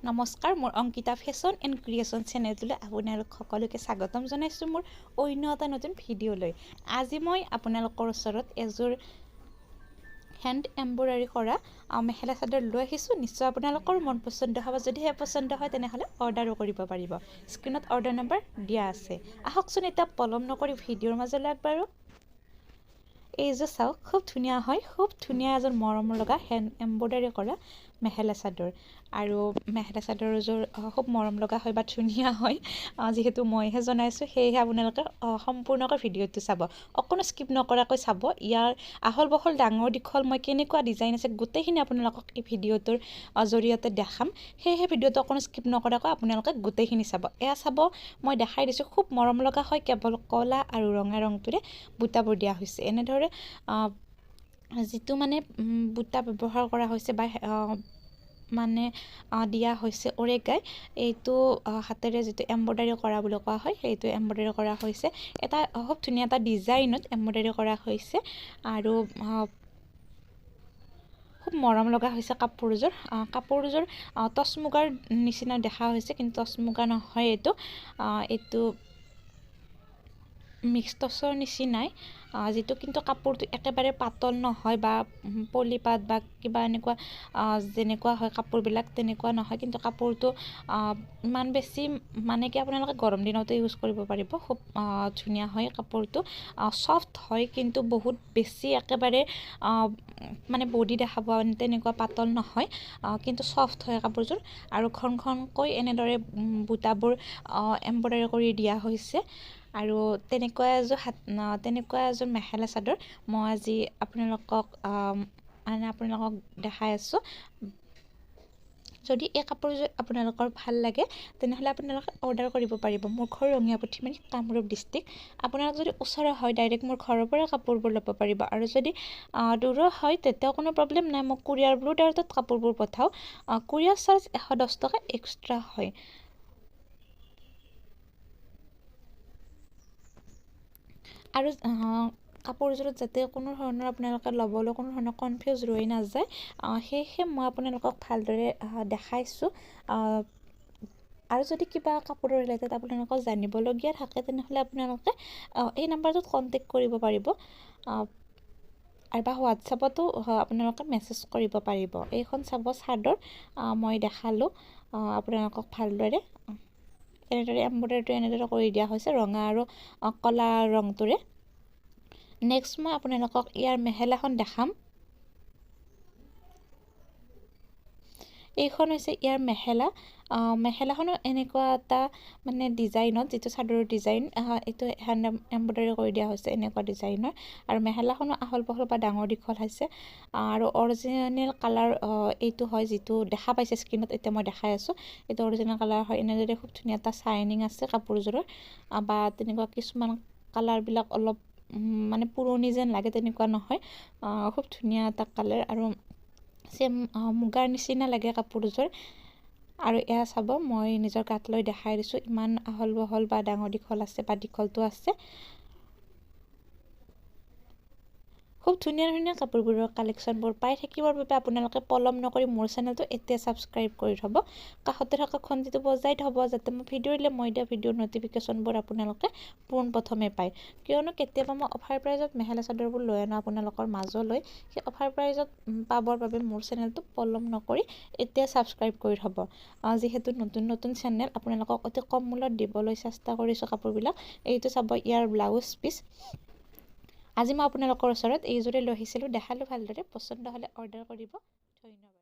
নমস্কাৰ, মোৰ Ankita fashion and creation চেনেলটোলৈ আপোনালোক সকলোকে স্বাগতম জনাইছোঁ মোৰ অন্য এটা নতুন ভিডিঅ'লৈ। আজি মই আপোনালোকৰ ওচৰত এযোৰ হেণ্ড এম্ব্ৰইডাৰী কৰা মেখেলা চাদৰ লৈ আহিছোঁ। নিশ্চয় আপোনালোকৰ মন পচন্দ হ'ব। যদিহে পচন্দ হয় তেনেহ'লে অৰ্ডাৰো কৰিব পাৰিব। স্ক্ৰীণত অৰ্ডাৰ নম্বৰ দিয়া আছে। আহকচোন এতিয়া পলম নকৰি ভিডিঅ'ৰ মাজলৈ আগবাঢ়ো। এইযোৰ চাওক, খুব ধুনীয়া হয়, খুব ধুনীয়া এযোৰ মৰম লগা হেণ্ড এম্ব্ৰইডাৰী কৰা মেখেলা চাদৰ। আৰু মেখেলা চাদৰযোৰ খুব মৰম লগা হয় বা ধুনীয়া হয়। যিহেতু মইহে জনাইছোঁ, সেয়েহে আপোনালোকে সম্পূৰ্ণকৈ ভিডিঅ'টো চাব, অকণো স্কিপ নকৰাকৈ চাব। ইয়াৰ আহল বহল ডাঙৰ দীঘল মই কেনেকুৱা ডিজাইন আছে গোটেইখিনি আপোনালোকক এই ভিডিঅ'টোৰ জৰিয়তে দেখাম। সেয়েহে ভিডিঅ'টো অকণো স্কিপ নকৰাকৈ আপোনালোকে গোটেইখিনি চাব। এয়া চাব, মই দেখাই দিছোঁ, খুব মৰম লগা হয়। কেৱল ক'লা আৰু ৰঙা ৰংটোৰে বুটাবোৰ দিয়া হৈছে। এনেদৰে যিটো মানে বুটা ব্যৱহাৰ কৰা হৈছে বা মানে দিয়া হৈছে অৰেগাই, এইটো হাতেৰে যিটো এম্ব্ৰইডাৰী কৰা বুলি কোৱা হয়, সেইটো এম্ব্ৰইডাৰী কৰা হৈছে। এটা খুব ধুনীয়া এটা ডিজাইনত এম্ব্ৰইডাৰী কৰা হৈছে আৰু খুব মৰম লগা হৈছে কাপোৰযোৰ। কাপোৰযোৰ টচ মুগাৰ নিচিনা দেখা হৈছে, কিন্তু টচ মুগা নহয়, এইটো এইটো মিক্স টচৰ নিচিনাই যিটো, কিন্তু কাপোৰটো একেবাৰে পাতল নহয় বা পলিপাত বা কিবা এনেকুৱা যেনেকুৱা হয় কাপোৰবিলাক তেনেকুৱা নহয়, কিন্তু কাপোৰটো ইমান বেছি মানে কি আপোনালোকে গৰম দিনতো ইউজ কৰিব পাৰিব। খুব ধুনীয়া হয় কাপোৰটো, ছফ্ট হয়, কিন্তু বহুত বেছি একেবাৰে মানে বডি দেখাব তেনেকুৱা পাতল নহয়, কিন্তু ছফ্ট হয় কাপোৰযোৰ। আৰু ঘন ঘনকৈ এনেদৰে বুটাবোৰ এম্ব্ৰইডাৰী কৰি দিয়া হৈছে। আৰু তেনেকুৱা এযোৰ মেখেলা চাদৰ মই আজি আপোনালোকক মানে আপোনালোকক দেখাই আছোঁ। যদি এই কাপোৰযোৰ আপোনালোকৰ ভাল লাগে তেনেহ'লে আপোনালোকে অৰ্ডাৰ কৰিব পাৰিব। মোৰ ঘৰ ৰঙিয়া পুথিমাৰী, কামৰূপ ডিষ্ট্ৰিক্ট। আপোনালোক যদি ওচৰৰ হয় ডাইৰেক্ট মোৰ ঘৰৰ পৰা কাপোৰবোৰ ল'ব পাৰিব। আৰু যদি দূৰৰ হয় তেতিয়াও কোনো প্ৰব্লেম নাই, মই কুৰিয়াৰ ব্লু ডাৰ্টত কাপোৰবোৰ পঠাওঁ। কুৰিয়াৰ চাৰ্জ 110 টকা এক্সট্ৰা হয়। আৰু কাপোৰযোৰত যাতে কোনো ধৰণৰ আপোনালোকে ল'বলৈ কোনো ধৰণৰ কনফিউজ ৰৈ নাযায়, সেয়েহে মই আপোনালোকক ভালদৰে দেখাইছোঁ। আৰু যদি কিবা কাপোৰৰ ৰিলেটেড আপোনালোকৰ জানিবলগীয়া থাকে তেনেহ'লে আপোনালোকে এই নাম্বাৰটোত কণ্টেক্ট কৰিব পাৰিব আৰু বা হোৱাটছএপতো আপোনালোকে মেছেজ কৰিব পাৰিব। এইখন চাব চাদৰ, মই দেখালোঁ আপোনালোকক ভালদৰে। এনেদৰে এম্ব্ৰইডাৰীটো এনেদৰে কৰি দিয়া হৈছে ৰঙা আৰু ক'লা ৰংটোৰে। নেক্সট মই আপোনালোকক ইয়াৰ মেখেলাখন দেখাম। এইখন হৈছে ইয়াৰ মেখেলা। মেখেলাখনো এনেকুৱা এটা মানে ডিজাইনত, যিটো চাদৰৰ ডিজাইন, এইটো হেণ্ড এম্ব্ৰইডাৰী কৰি দিয়া হৈছে এনেকুৱা ডিজাইনৰ। আৰু মেখেলাখনো আহল বহল বা ডাঙৰ দীঘল হৈছে। আৰু অৰিজিনেল কালাৰ এইটো হয়, যিটো দেখা পাইছে স্ক্ৰীণত এতিয়া মই দেখাই আছোঁ, এইটো অৰিজিনেল কালাৰ হয়। এনেদৰে খুব ধুনীয়া এটা শ্বাইনিং আছে কাপোৰযোৰৰ, বা তেনেকুৱা কিছুমান কালাৰবিলাক অলপ মানে পুৰণি যেন লাগে, তেনেকুৱা নহয়, খুব ধুনীয়া এটা কালাৰ আৰু চেম মুগাৰ নিচিনা লাগে কাপোৰযোৰ। আৰু এয়া চাব, মই নিজৰ গাত লৈ দেখাই দিছোঁ, ইমান আহল বহল বা ডাঙৰ দীঘল আছে বা দীঘলটো আছে। খুব ধুনীয়া ধুনীয়া কাপোৰবোৰৰ কালেকশ্যনবোৰ পাই থাকিবৰ বাবে আপোনালোকে পলম নকৰি মোৰ চেনেলটো এতিয়া ছাবস্ক্ৰাইব কৰি থ'ব, কাষতে থকা ঘণ্টিটো বজাই থ'ব, যাতে মই ভিডিঅ' দিলে মই দিয়া ভিডিঅ'ৰ ন'টিফিকেশ্যনবোৰ আপোনালোকে পোনপ্ৰথমে পায়। কিয়নো কেতিয়াবা মই অফাৰ প্ৰাইজত মেখেলা চাদৰবোৰ লৈ আনো আপোনালোকৰ মাজলৈ, সেই অফাৰ প্ৰাইজত পাবৰ বাবে মোৰ চেনেলটো পলম নকৰি এতিয়া ছাবস্ক্ৰাইব কৰি থ'ব। যিহেতু নতুন নতুন চেনেল, আপোনালোকক অতি কম মূল্যত দিবলৈ চেষ্টা কৰিছোঁ কাপোৰবিলাক। এইটো চাব ইয়াৰ ব্লাউজ পিচ। আজি মই আপোনালোকৰ ওচৰত এইযোৰে লৈ আহিছিলোঁ, দেখালোঁ ভালদৰে। পচন্দ হ'লে অৰ্ডাৰ কৰিব। ধন্যবাদ।